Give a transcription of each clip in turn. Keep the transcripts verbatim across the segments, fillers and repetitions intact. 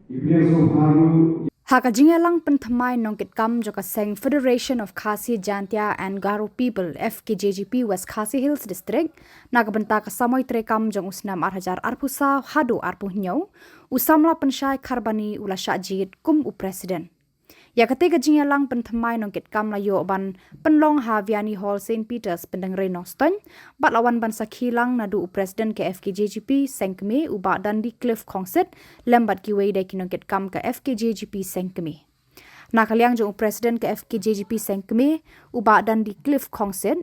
Ha ka jingïalang pynthymmai nongkitkam jong ka seng Federation of Khasi Jaintia and Garo People, F K J G P, West Khasi Hills District, na ka bynta ka samoi treikam jong u snem ar hajar arphew saw haduh arphew hynñiew, u samla pynshai Kharbani u la shah jied kum u president. Ïa katei ka jingïalang pynthymmai nongkitkam la ïoh ban pynlong ha Vianney Hall, Saint Peter's, Pyndengrei, Nongstoiñ, bad la wan ban sakhi lang naduh u president ka F K J G P seng kmie, u Bah Dundee Cliff Khongsit, lem bad kiwei de ki nongkitkam ka F K J G P seng kmie. Na ka liang jong u president ka F K J G P seng kmie, u Bah Dundee Cliff Khongsit,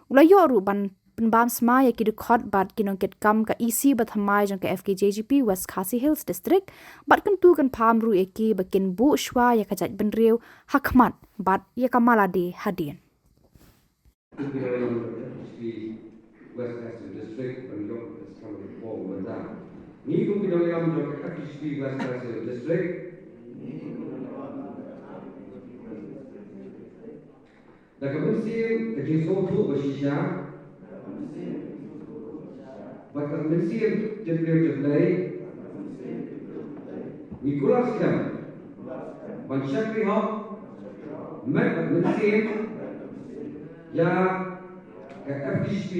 u la ïoh ruh ban pynbam smai ïa ki dkhot bad ki nongkitkam ka E C bathymmai jong ka F K J G P West Khasi Hills District, bad kyntu kynpham ruh ïa ki ba kin buh shuwa ïa ka jaitbynriew ha khmat bad ïa ka malade hadien. Ngi kum ki nongïalam jong ka F K J P West Khasi Hills District, da ka mynsiem ka jingsngewthuh ba shisha, bad ka mynsiem jingkyrkhu jong U Blei, ngi kular skhem ban shakri hok met bad mynsiem ïa ka F K J P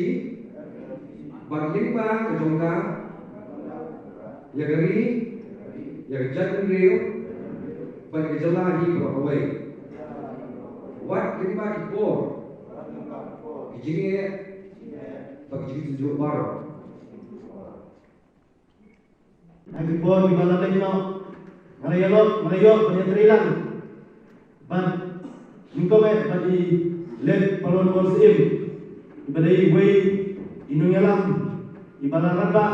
bad lyngba ka jong ka, ïa ka ri, ïa ka jaitbynriew bad ka jylla hi baroh kawei. Wat lyngba ki por, ki jingeh bad ki jingsynjuh baroh. Ha ki por kiba la leit noh, nga la ïalok, nga la ïoh ban ïatreilang bad nyngkong eh bad i Late Paluan Syiem, iba dei iwei i nongïalam iba la rangbah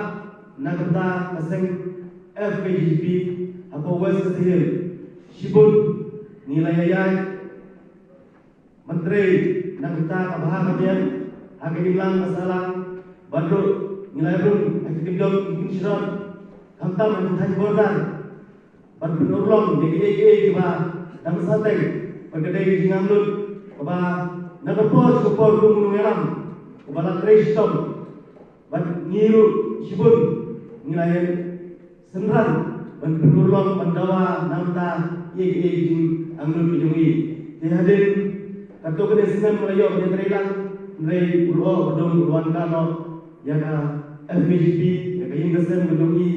na ka bynta ka seng F K J P hapoh West Khasi Hills. Shibun ngi la ïaid ban trei na ka bynta ka bha ka biang ha ka imlang ka sahlang, bad ruh ngi la rung ha ki kyndong ki kynshrong, khamtam ha ki thaiñ border, ban pynurlong ïa kiei kiei kiba dang sah teng, bad ka dei ka jingangnud kaba na ka por sha ka por kum u nongïalam uba la trei shitom. Bad ngi ruh shibun ngi la ïa synran ban pynurlong ban dawa na ka bynta ïa kiei kiei ki jingangnud ki jong ngi. Te hadien katto katne snem ngi la ïoh ban ïatreilang, hynrei u lyoh u dum u wan ka noh ïa ka F K J P, ïa ka ïing ka sem ka jong ngi,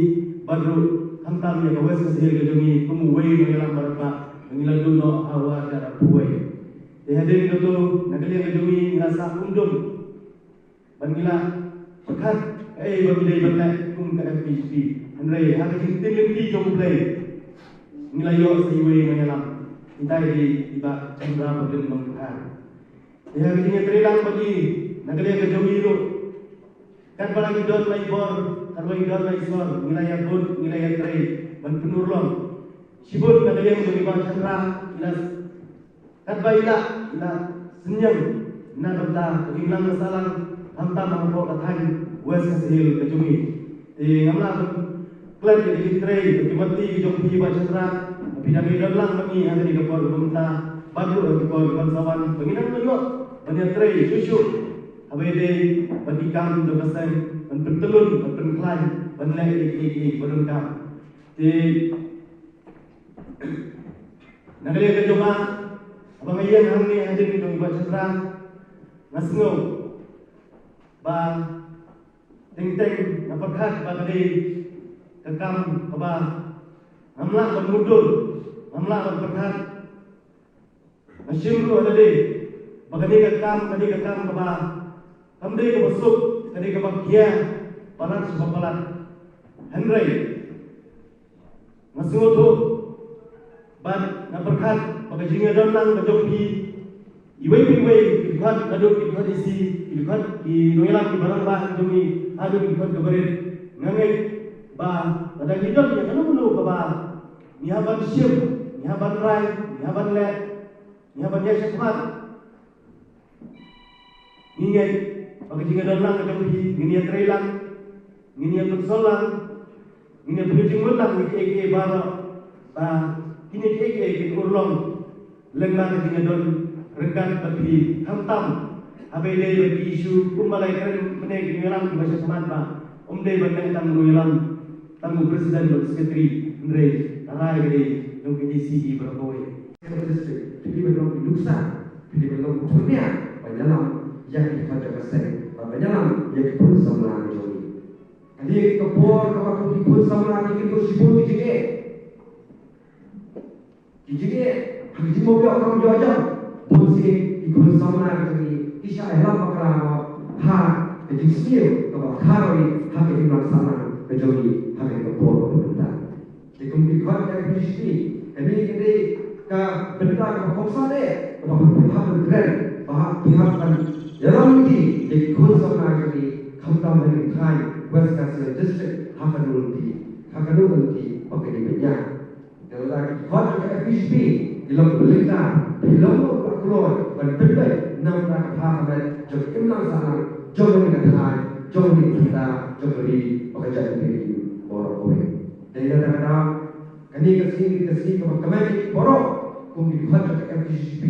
bad ruh khamtam ïa ka West Khasi Hills ka jong ngi kum uwei u nongïalam ba rangbah ba ngi la duh noh ha u ar hajar arphew wei. Te hadien katto na ka liang ka jong ngi ngi la sah um dum ban ngi la pyrkhat kaei ba ngi dei ban leh kum ka F K J P. Hynrei ha ka jingtip lynti jong U Blei ngi la ïoh sa iwei u nongïalam, itai dei i Bah Chandra Bordin Nongkhaar. Te ha ka jingïatreilang bad i na ka liang ka jong i ruh, katba la ki don la i bor, katba la ki don la i sor, ngi la ïabud, ngi la ïatrei ban pynurlong. Shibun na ka liang jong i Bah Chandra, i la katba i la, i la synñiang na ka bynta ka imlang ka sahlang, khamtam hapoh ka thaiñ West Khasi Hills ka jong ngi. Te ngam lah ban klet ïa ka jingtrei ka jingmynti ka jong phi Bah Chandra, phi dang ïadon lang ma ngi ha kane ka por kaba mynta bad ruh ha ki por kiban sa wan ba ngin nang ïoh ban ïatrei shuh shuh haba ïadei bad ki kam jong ka seng, ban pyntyllun, ban pynkhlaiñ, ban leh ïa kiei kiei kiba donkam. Te na ka liang ka jong nga, haba nga ïeng hangne hadien jong i Bah Chandra, nga sngew ba teng teng nga pyrkhat ba ka dei ka kam kaba ngam lah ban mutdur, ngam lah ban pyrkhat. Nga shim ruh ha lade ba kane ka kam ka dei ka kam kaba kam dei kaba suk, ka dei kaba khia palat sha palat. Hynrei nga sngewthuh bad nga pyrkhat ba ka jingïadon lang ka jong phi, iwei pa iwei, ki dkhot naduh ki dkhot E C, ki dkhot ki nongïalam kiba rangbah ki jong ngi haduh ki dkhot kiba rit, nga ngeit ba lada ngi don ïa kano kano kaba ngi hap ban shim, ngi hap ban rai, ngi hap ban leh, ngi hap ban ïaid shakhmat. Ngi ngeit ba ka jingïadon lang ka jong phi, ngin ïatrei lang, ngin ïapynsol lang, ngin ïapyni jingmut lang ïa kiei kiei baroh, ba kine kiei kiei kin urlong lyngba ka jingïadon ryngkat bad phi, khamtam haba ïadei bad ki issue kumba la ïakren mynne ki nongïalam kiba sha khmat, ba ym dei ban leh tang u nongïalam, tang u president bad u secretary. Hynrei, la rai ka dei, nong ka D C E ba la kawei. Ka district, phi dei ban long ki nuksa, phi dei ban long ki thurnia, ban ïalam ïa ki khot jong ka seng, ban ïalam ïa ki khun samla ka jong ngi. Ka dei ka por kaba kum ki khun samla ki, ki don shibun ki jingeh. Ki jingeh, ha ki jingmut ïoh kam ïoh jam. Bun sien ki khun samla ki jong ngi ki shah ïalam bakla ha ka jingsniew kaba khar ïa ha ka imlang sahlang ka jong ngi ha kane ka por kaba mynta. Te kum ki khot F K J G P, kane ka dei ka bynta kaba kongsan eh kaba phi hap ban kren, ba hap phi hap ban ïalam ïa ki, ïa ki khun samla ki jong ngi, khamtam ha ri West Khasi Hills District, ha kano ka lynti, ha kano ka lynti ba ka dei ban ïa Te lada ki khot jong ka F K J G P ki long ba lynta, ki long ba kloi ban pynbeit namar ka bha ka met jong ka imlang sahlang jong kane ka thaiñ, jong kane ka bynta, jong ka ri bad ka jaitbynriew baroh kawei. Te lada ka dei kane ka sngi, ka sngi kaba kmen ïa ngi baroh kum ki khot jong ka F K J G P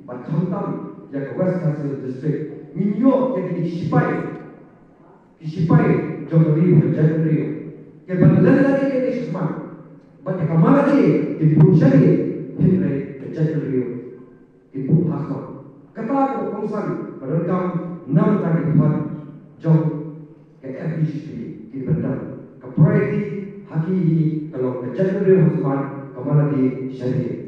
bad khamtam ïa ka West Khasi Hills District, ngin ïoh ïa kine ki sipai Ki sipai jong ka ri bad ka jaitbynriew kiba leh lade ïa ka shimet bad ïa ka man lade kin buh shane, hynrei ka jaitbynriew kin buh ha khmat. Kata ka kongsan ba donkam namar ka ki khot jong ka F K J G P kiba dang ka priority ha ki hi ka long ka jaitbynriew ha khmat, ka man lade shane.